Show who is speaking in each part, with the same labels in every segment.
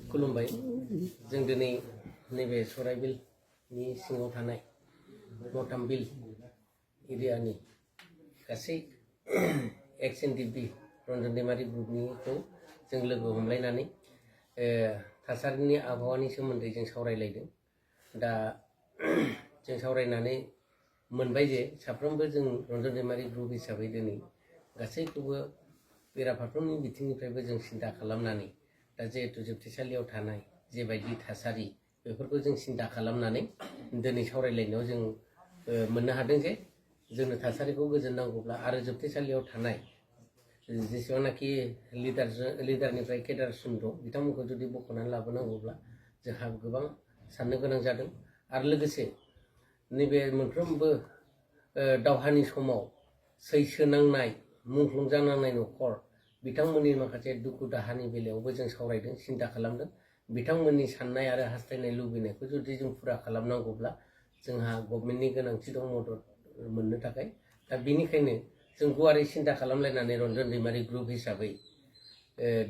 Speaker 1: खुलुमबाय जों दिनै नैबे सराइबिलनि सिङाव थानाय नटामबिल एरियानि गासै एक्स एनडिएफबि रन्जन दैमारि ग्रुपनिखौ जों लोगो हमलायनानै थासारिनि आबहावानि सोमोन्दै जों सावरायलायदों। दा जों सावरायनानै मोनबाय जे साफ्रोमबो जों रन्जन दैमारि ग्रुप हिसाबै दिनै गासैखौबो बेराफारफ्रोमनि बिथिंनिफ्रायबो जों सिन्था खालामनानै दा जिहेतु जोबथेसालियाव थानाय जेबायदि थासारि बेफोरखौ जों सिन्था खालामनानै दिनै सावरायलायनायाव जों मोननो हादों जे जोंनो थासारिखौ गोजोन नांगौब्ला आरो जोबथेसालियाव थानाय जेसेबांनाखि लिडारनिफ्राय केडारसिम दं बिथांमोनखौ जुदि बख'नानै लाबोनांगौब्ला जोंहा गोबां साननो गोनां जादों। आरो लोगोसे नैबे मोनफ्रोमबो दावहानि समाव सैसो नांनाय मुंख्लं जानांनाय न'खर बिथांमोननि माखासे दुखु दाहानि बेलायावबो जों सावरायदों, सिन्था खालामदों। बिथांमोननि साननाय आरो हास्थायनाय लुबैनायखौ जुदि जों फुरा खालामनांगौब्ला जोंहा गभर्नमेन्टनि गोनांथि दं मदद मोननो थाखाय। दा बेनिखायनो जों गुवारै सिन्था खालामलायनानै रन्जन दैमारि ग्रुप हिसाबै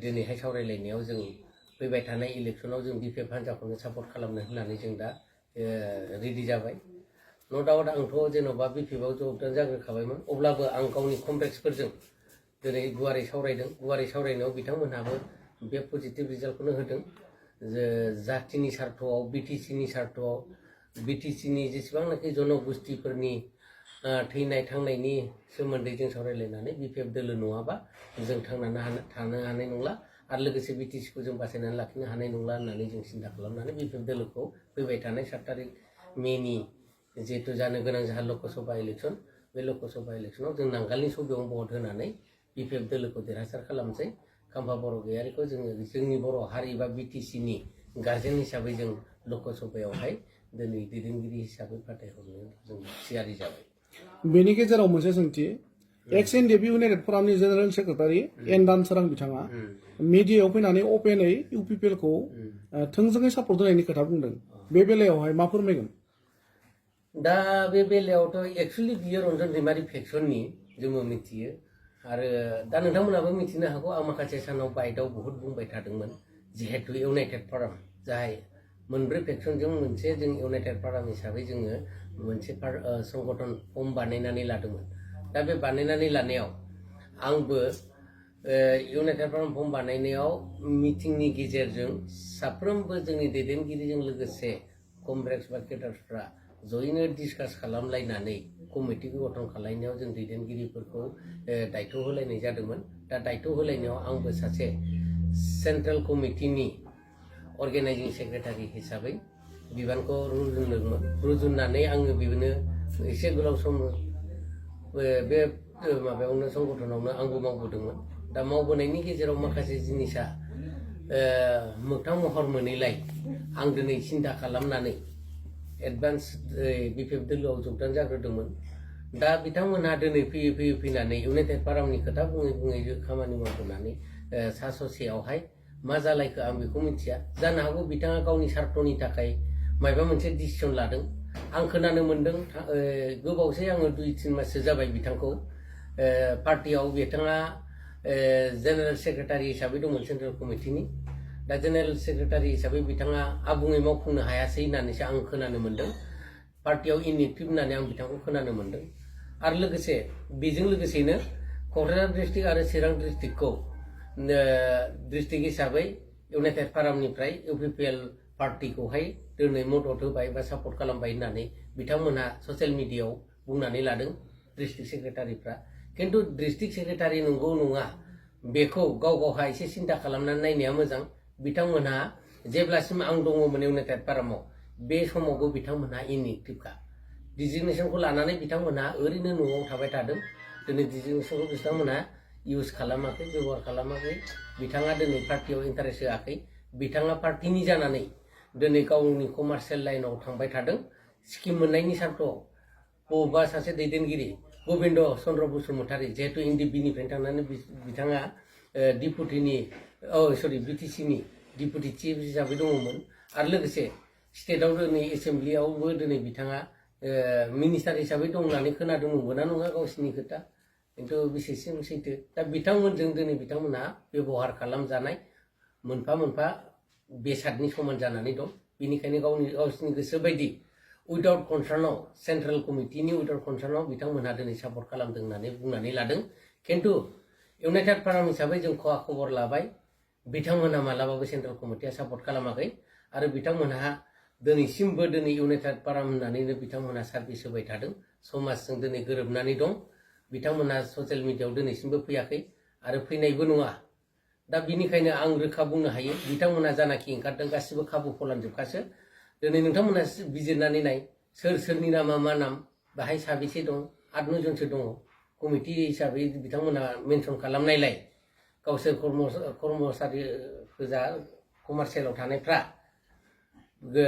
Speaker 1: दिनैहाय सावरायलायनायाव जों फैबाय थानाय इलेक्सनाव जों बिपिएफ हान्जाखौनो सापर्ट खालामनो होननानै जों दा रेडि जाबाय। न' डाउट आंथ' जेन'बा बिपिएफआव जबदान जाग्रोखाबायमोन, अब्लाबो आं गावनि कमरेड्सफोरजों दिनै गुवारै सावरायदों। गुवारै सावरायनायाव बिथांमोनहाबो बे पजिटिभ रिजाल्टखौनो होदों जे जाथिनि सार्थआव बिटिसिनि सार्थआव बिटिसिनि जेसेबांनाखि जनगोष्ठीफोरनि थैनाय थांनायनि सोमोन्दै जों सावरायलायनानै बिपिएफ दोलो नङाबा जों थांनानै थानो हानाय नंला आरो लोगोसे बिटिसिखौ जों बासायनानै लाखिनो हानाय नंला होननानै जों सिन्था खालामनानै बिपिएफ दोलोखौ फैबाय थानाय 7 तारिख मेनि जिहेतु जानो गोनां जोंहा लकसभा इलेक्सन, बे लकसभा इलेक्सनाव जों नांगालनि सबियाव भट होनानै बिपिएफ दोलोखौ देरहासार खालामसै। खाम्फा बर' गयारिखौ जोङो जोंनि बर' हारि बा बिटिसिनि गार्जेन हिसाबै जों लकसभायावहाय दिनै दैदेनगिरि हिसाबै फाथायहरनो जों थियारि जाबाय।
Speaker 2: बेनि गेजेराव मोनसे सोंथि, एक्स एनडिएफबि इउनाइटेड फरामनि जेनेरेल सेक्रेटारि एनदान सोरां बिथाङा मिडियायाव फैनानै अपेनै इउपिपिएलखौ थोंजोङै सापर्ट होनायनि खोथा बुंदों। बे बेलायावहाय मा फोरमायगोन?
Speaker 1: दा बे बेलायावथ' एक्सुवेलि बियो रन्जन दैमारि फेक्सननि जोंबो मिथियो आरो दा नोंथांमोनाबो मिथिनो हागौ। आं माखासे सानाव बाइटआव बहुद बुंबाय थादोंमोन जिहेतु इउनाइटेड फराम जाय मोनब्रै फेक्सनजों मोनसे जों इउनाइटेड फराम हिसाबै जोङो मोनसे संगठन फर्म बानायनानै लादोंमोन। दा बे बानायनानै लानायाव आंबो इउनाइटेड फराम फर्म बानायनायाव मिटिंनि गेजेरजों साफ्रोमबो जोंनि दैदेनगिरिजों लोगोसे कमरेड्स बा केडार्सफ्रा जयैनो डिसकास खालामलायनानै कमिटिखौ गठन खालामनायाव जों दैदेनगिरिफोरखौ दायथ' होलायनाय जादोंमोन। दा दायथ' होलायनायाव आंबो सासे सेन्ट्रेल कमिटिनि अर्गेनाइजिं सेक्रेटारि हिसाबै बिबानखौ रुजुनदोंमोन। रुजुननानै आङो बेनो एसे गोलाव सम बे माबायावनो संगठनावनो आंबो मावबोदोंमन। दा मावबोनायनि गेजेराव माखासे जिनिसा मोगथां महर मोनैलाय आं दिनै सिन्था खालामनानै एडभान्स बिपिएफ दोलोआव जगदान जाग्रोदोंमोन। दा बिथांमोनहा दिनै फैयै फैनानै इउनाइटेड फरामनि खोथा बुङै बुङै खामानि मावबोनानै सा ससेयावहाय मा जालायखो आं बेखौ मिथिया। जानो हागौ बिथाङा गावनि सार्थनि थाखाय माबा मोनसे डिसिसन लादों। आं खोनानो मोन्दों गोबावसै आङो 2-3 माससो जाबाय बिथांखौ पार्टियाव बिथाङा जेनेरेल सेक्रेटारि हिसाबै दंमोन सेन्ट्रेल कमिटिनि। दा जेनेरेल सेक्रेटारि हिसाबै बिथाङा आबुङै मावफुंनो हायासै होननानैसो आं खोनानो मोन्दों। पार्टियाव इनएक्टिभ होननानै आं बिथांखौ खोनानो मोन्दों। आरो लोगोसे बेजों लोगोसेनो क'क्राझार डिस्ट्रिक्ट आरो चिरां डिस्ट्रिक्टखौ डिस्ट्रिक्ट हिसाबै इउनाइटेड फरामनिफ्राय इउपिपिएल पार्टिखौहाय दिनै मदद होबाय बा सापर्ट खालामबाय होननानै बिथांमोनहा ससियेल मिडियायाव बुंनानै लादों डिस्ट्रिक्ट सेक्रेटारिफ्रा। खिन्थु डिस्ट्रिक्ट सेक्रेटारि नंगौ नङा बेखौ गावहा एसे सिन्था खालामनानै नायनाया मोजां। बिथांमोनहा जेब्लासिम आं दङमोन इउनाइटेड फरामाव बे समावबो बिथांमोनहा इनएक्टिभखा। डिजिगनेसनखौ लानानै बिथांमोनहा ओरैनो न'आव थाबाय थादों। दिनै डिजिगनेसनखौ बिथांमोनहा इउज खालामाखै, बेबहार खालामाखै। बिथाङा दिनै पार्टियाव इन्टारेस्ट होआखै। बिथाङा पार्टिनि जानानै दिनै गावनि कमार्सियेल लाइनाव थांबाय थादों। स्किम मोननायनि सार्थआव बबेबा सासे दैदेनगिरि गबिन्द चन्द्र बसुमतारी जिहेतु एनडिएफबिनिफ्रायनो थांनानै बिथाङा बिटिसिनि डिपुटि चिफ हिसाबै दङमोन। आरो लोगोसे स्टेटआव दिनै एसेम्ब्लियावबो दिनै बिथाङा मिनिस्टार हिसाबै दं होननानै खोनादों। नंगौना नङा गावसिनि खोथा, खिन्थु बेसेसिम सैथो। दा बिथांमोनजों दिनै बिथांमोनहा बेबहार खालामजानाय मोनफा मोनफा बेसादनि समान जानानै दं बेनिखायनो गावसिनि गोसो बायदि उइदाउट कनसार्नाव सेन्ट्रेल कमिटिनि उइदाउट कनसार्नाव बिथांमोनहा दिनै सापर्ट खालामदों होननानै बुंनानै लादों खिन्थु इउनाइटेड फाराम हिसाबै जों खबर लाबाय बिथांमोनहा मालाबाबो सेन्ट्रेल कमिटिया सापर्ट खालामाखै आरो बिथांमोनहा दिनैसिमबो दिनै इउनाइटेड फाराम होननानैनो बिथांमोनहा सार्भिस होबाय थादों समाजजों दिनै गोरोबनानै दं बिथांमोनहा ससियेल मिडियायाव दिनैसिमबो फैयाखै आरो फैनायबो नङा दा बिनिखायनो आं रोखा बुंनो हायो बिथांमोनहा जानाखि ओंखारदों गासिबो खाबुखौ लांजोबखासो दिनै नोंथांमोनहा बिजिरनानै नाय सोरनि नामा मा नाम बाहाय साबेसे दं 8-9 जनसो दङ कमिटि हिसाबै बिथांमोनहा मेनसन खालामनायलाय गावसोर कर्मचारि गोजा कमार्सियेलाव थानायफ्रा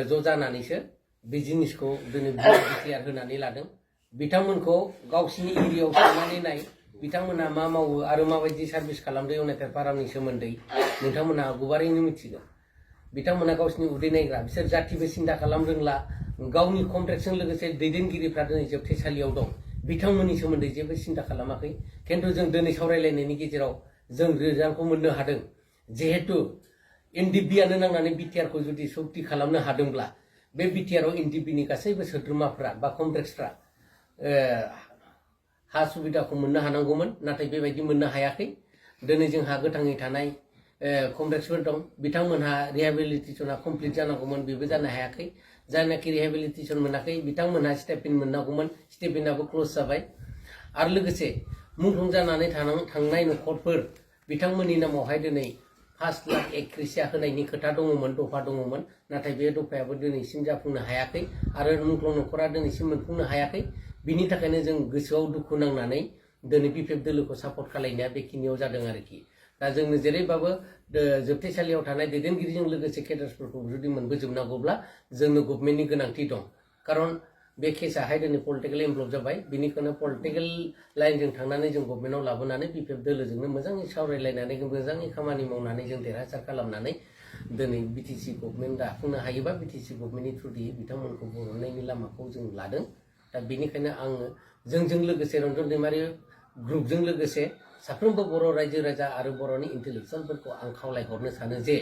Speaker 1: ज' जानानैसो बिजनेसखौ दिनै डिक्लेयार होनानै लादों बिथांमोनखौ गावसिनि एरियायाव थांनानै नाय बिथांमोनहा मा मावो आरो माबायदि सार्भिस खालामदों इउनाइटेड फारामनि सोमोन्दै नोंथांमोनहा गुवारैनो मिथिगोन बिथांमोनहा गावसिनि उदै नायग्रा बिसोर जाथिबो सिन्था खालाम रोंला गावनि कन्ट्रेक्टजों लोगोसे दैदेनगिरिफ्रा दिनै जोबथेसालियाव दं बिथांमोननि सोमोन्दै जेबो सिन्था खालामाखै खिन्थु जों दिनै सावरायलायनायनि गेजेराव जों रिजाल्टखौ मोननो हादों जिहेतु एनडिबिआनो नांनानै बिटिआरखौ जुदि सक्ति खालामनो हादोंब्ला बे बिटिआराव एनडिबिनि गासैबो सोद्रोमाफ्रा बा कमप्लेक्सफ्रा हा सुबिदाखौ मोननो हानांगौमोन नाथाय बेबायदि मोननो हायाखै दिनै जोंहा गोथाङै थानाय कमप्लेक्सफोर दं बिथांमोनहा रिहेबिलिटेसना कमप्लिट जानांगौमोन बेबो जानो हायाखै जायनाखि रिहेबिलिटेसन मोनाखै बिथांमोनहा स्टेपिन मोननांगौमोन स्टेपिनाबो क्ल'ज जाबाय आरो लोगोसे मुंख्लं जानानै थांनाय न'खरफोर बिथांमोननि नामावहाय दिनै 5 लाख एक्रेसिया होनायनि खोथा दङमोन दफा दङमोन नाथाय बे दफायाबो दिनैसिम जाफुंनो हायाखै आरो मुंख्लं न'खरा दिनैसिम मोनफुंनो हायाखै बिनि थाखायनो जों गोसोआव दुखु नांनानै दिनै बिपिएफ दोलोखौ सापर्ट खालायनाया बेखिनियाव जादों आरोखि दा जोंनो जेरैबाबो जोबथेसालियाव थानाय दैदेनगिरिजों लोगोसे केडार्सफोरखौ जुदि मोनबोजोबनांगौब्ला जोंनो गभर्नमेन्टनि गोनांथि दं खारन बे केसाहाय दिनै पलिटिकेल इनभल्भ जाबाय बिनिखायनो पलिटिकेल लाइनजों थांनानै जों गभर्नमेन्टआव लाबोनानै बिपिएफ दोलोजोंनो मोजाङै सावरायलायनानै मोजाङै खामानि मावनानै जों देरहासार खालामनानै दिनै बिटिसि गभर्नमेन्ट दाफुंनो हायोबा बिटिसि गभर्नमेन्टनि थ्रुयै बिथांमोनखौ बरननायनि लामाखौ जों लादों दा बेनिखायनो आङो जोंजों लोगोसे रन्जन दैमारि ग्रुपजों लोगोसे साफ्रोमबो बर' रायजो राजा आरो बर'नि इन्टेलेक्सुवेलफोरखौ आं खावलायहरनो सानो जे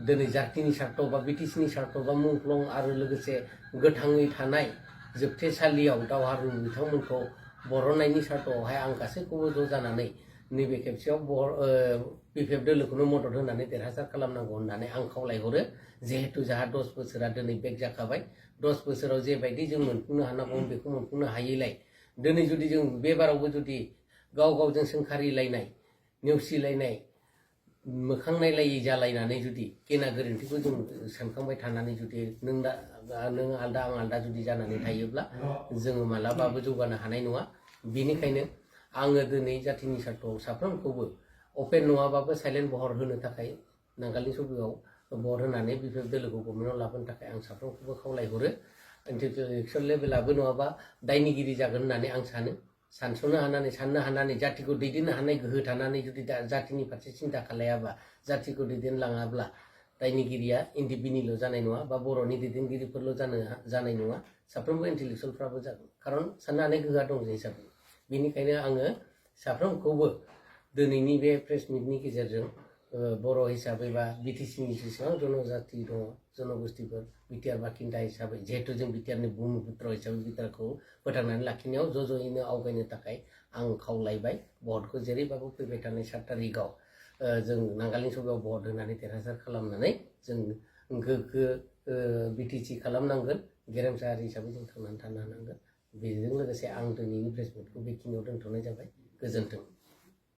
Speaker 1: दिनै जातिनि सार्थ बा बिटिसिनि सार्थ बा मुंख्लं आरो लोगोसे गोथाङै थानाय जोबथेसालियाव दावहारु बिथांमोनखौ बरननायनि सार्थआवहाय आं गासैखौबो ज' जानानै नैबे खेबसेयाव बिपिएफ दोलोखौनो मदद होनानै देरहासार खालामनांगौ होननानै आं खावलायहरो जिहेतु जोंहा 10 बोसोरा दिनै बेक जाखाबाय 10 बोसोराव जेबायदि जों मोनफुंनो हानांगौमोन बेखौ मोनफुंनो हायैलाय दिनै जुदि जों बे बारावबो जुदि गाव गावजों सोंखारिलायनाय नेवसिलायनाय मोखां नायलायै जालायनानै जुदि गेना गोरोन्थिखौ जों सानखांबाय थानानै जुदि नों आलदा आं आलदा जुदि जानानै थायोब्ला जोङो मालाबाबो जौगानो हानाय नङा बेनिखायनो आङो दिनै जातिनि सार्थआव साफ्रोमखौबो अपेन नङाबाबो साइलेन्ट बहर होनो थाखाय नांगालनि सबियाव बहर होनानै बिपिएफ दोलोखौ गभर्नमेन्टआव लाबोनो थाखाय आं साफ्रोमखौबो खावलायहरो इन्टेलेक्सुवेल लेभेलाबो नङाबा दायनिगिरि जागोन होननानै आं सानस'नो हानानै साननो हानानै जातिखौ दैदेननो हानाय गोहो थानानै जुदि जातिनि फारसे सिन्था खालायाबा जातिखौ दैदेनलाङाब्ला दायनिगिरिया एनडिबिनिल' जानाय नङा बा बर'नि दैदेनगिरिफोरल' जानाय नङा साफ्रोमबो इन्टेलेक्सुवेलफ्राबो जागोन खारन साननो हानाय गोहोआ दं जे हिसाबै बेनिखायनो आङो साफ्रोमखौबो दिनैनि बे प्रेस मिटनि गेजेरजों बर' हिसाबै बा बिटिसिनि जेसेबां जनजाति दङ जनगोष्ठीफोर बिटिआर बाखिन्दा हिसाबै जिहेतु जों बिटिआरनि बुहुमपुत्र हिसाबै बिटिआरखौ फोथांनानै लाखिनायाव ज'यैनो आवगायनो थाखाय आं खावलायबाय भटखौ जेरैबाबो फैबाय थानाय 7 तारिखआव जों नांगालनि सभायाव भट होनानै देरहासार खालामनानै जों गोग्गो बिटिसि खालामनांगोन गेरेमसा हारि हिसाबै जों थांनानै थानो हानांगोन बेजों लोगोसे आं दिनैनि प्रेस मिटखौ बेखिनियाव दोनथ'नाय जाबाय गोजोन्थों।